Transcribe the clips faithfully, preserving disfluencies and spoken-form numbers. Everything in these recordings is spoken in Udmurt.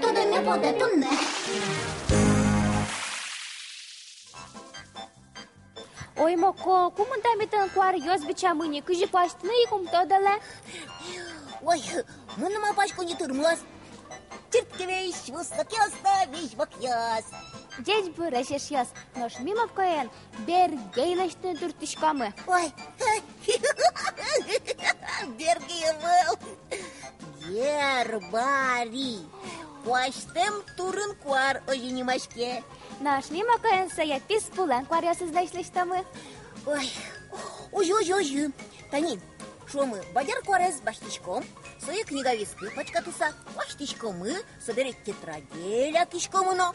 Тодоме потэ туннэ. Ой, Моко, кумын та ми тон куаръёс бичамы ни, кызьы куасьтыны ик ум тодалэ. Ой, мыным апасько ни тырмоз. Чырткемесь вузкокъёс но визьмокъёс. Ӟечбуресь, эшъёс, нош ми Мокоен бергей лэсьтыны турттӥськомы. Ой, бергей ӧвӧл. Гербарий. Куасьтэм турын-куар озьы нимаське. Нош ми Мокоен сое писпулэн куаръёсызлэсь лэсьтомы. Ой, озьы, озьы, озьы. Тани, шуомы, бадӟар куарез басьтӥськом, сое книга вискы пачкатыса куасьтӥськомы, собере тетраде лякиськомы но,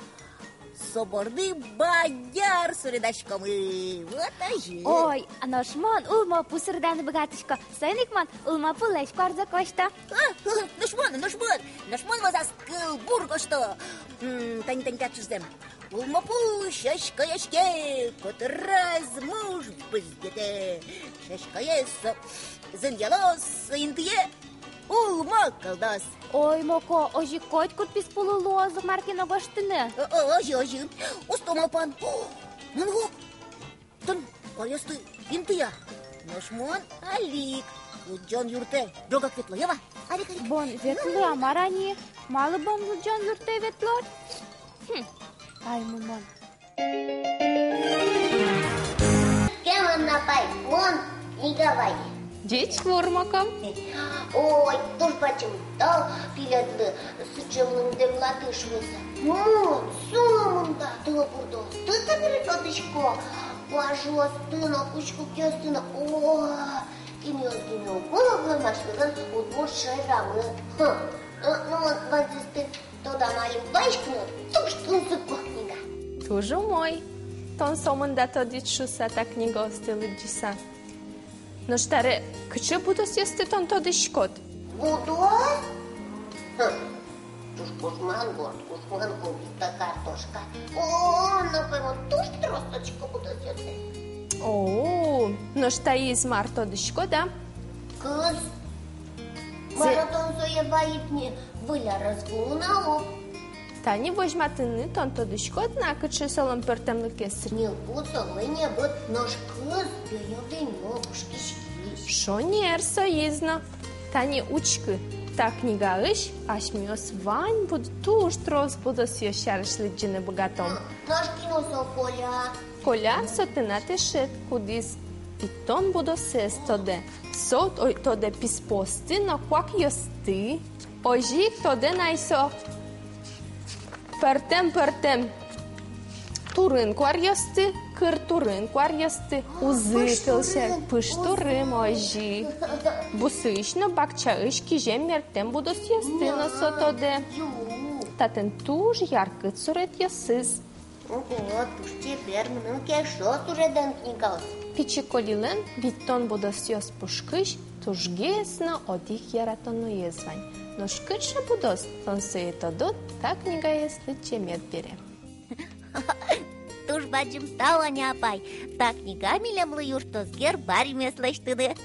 со борды бадӟар суредаськомы. Вот озьы. Ой, а нош мон улмопу суреданы быгатӥсько. Соин ик мон улмопулэсь куарзэ косто. А, а, нош мон, нош мон, нош мон вӧзаз кылбур гожто. М, тани, тани, тани, шуом. Улмопу сяськаяське, котыраз муш бызьгетэ. Сяськаез со зынъялоз, со интые улмо кылдоз. Ой, Моко, озьы котькуд писпулы луоз ук мар ке но гожтыны. О, о, озьы, озьы. Усто малпан. О, мон луо. Тон куаръёсты интыя. Нош мон али ик лыдӟон юртэ ӝогак ветло, ява? Али ик, али ик. Бон ветло, а мар ини? Малы бон лыдӟон юртэ ветлод? Хм, ай, мон. Кемын, апай, мон книга вайи. Ӟечбур, Моком. Ой, туж бадӟым тау тӥледлы сыӵе лымдэмлаты шуыса. Мон сомында тылобурдоосты табере тодӥсько. Куашъёсты но, кучкукъёсты но. О, кинъёс гинэ уг вуо вылэм асьмелэн удмурт шаерамы. Хм. Ну, ну, мон ваньзэсты тодам али ваисько но, туж тунсыко книга. Туж умой. Тон сомында тодӥд шуыса та книгаосты лыдӟыса. Нош табере кыӵе будосъёсты тон тодӥськод? Будос? Хм. Туж кушман горд, кушман кубиста, картошка. О, но паймон туж трос тодӥсько будосъёсты. О, нош таиз мар, тодӥськод-а? Кыз. Зе- Мар-о тон сое вайид ни, выль арез кулыны ук. Тани возьматыны тон тодӥськод на, кыӵе солэн пӧртэмлыкез. Ньылпу солэн небыт, нош кыз пӧйылдыны пушкиськись. Шонер, соиз но. Тани учкы, та книгаысь асьмеос вань буд-, туж трос будосъёс сярысь лыдӟыны быгатом. Нош кин со Коля? Коля со тынад эшед, кудӥз витьтон будосэз тодэ. Со то-, тодэ писпуосты но куакъёсты. Озьы ик тодэ на ай со пӧртэм-пӧртэм турын-куаръёсты, кыр турын-куаръёсты, узы кылсярысь, пыш турын, озьы. Бусыысь но бакчаысь кизем-мертэм будосъёсты но со тодэ. Татын туж яркыт суретъёсыз. Ого, туж чебер, мыным кельшо суредэн книгаос. Пичи Колилэн витьтон будосъёс пушкысь тужгес но одӥг яратоноез вань. Нош кыӵе будос, тон сое тодод та книгаез лыдӟемед бере. Туж бадӟым тау, Аня апай. Та книга милемлы юрттоз гербаримес лэсьтыны.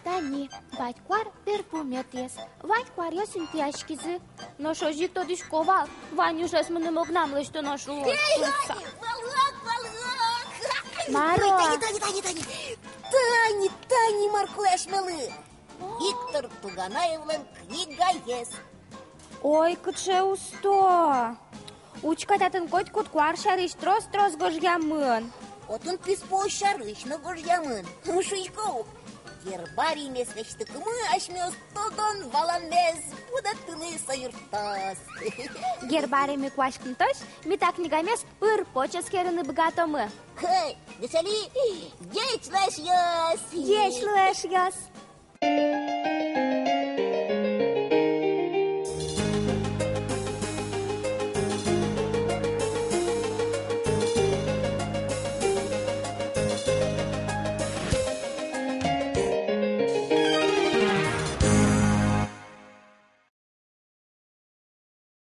Тани, бадь куар берпуметӥез. Вань куаръёс интыяськизы. Нош озьы ик тодӥсько вал, вань ужез мыным огнам лэсьтоно шуыса. Эй, Аня, валак, валак! Мар-о? Ой, тани, тани, тани, тани. Тани, тани мар кулэ асьмелы. Виктор Туганаевлэн книгаез. Ой, кыӵе усто! Учкы, татын котькуд куар сярысь трос-трос гожъямын. Отын писпуос сярысь но гожъямын. Шуисько ук, гербаримес лэсьтыкумы асьмеос тодон-валанмес будэтыны со юрттоз. Гербаримы куаськымтозь ми та книгамес пыр-поч эскерыны быгатомы. Хе, весели, ӟеч лу, эшъёс! Ӟеч лу, эшъёс!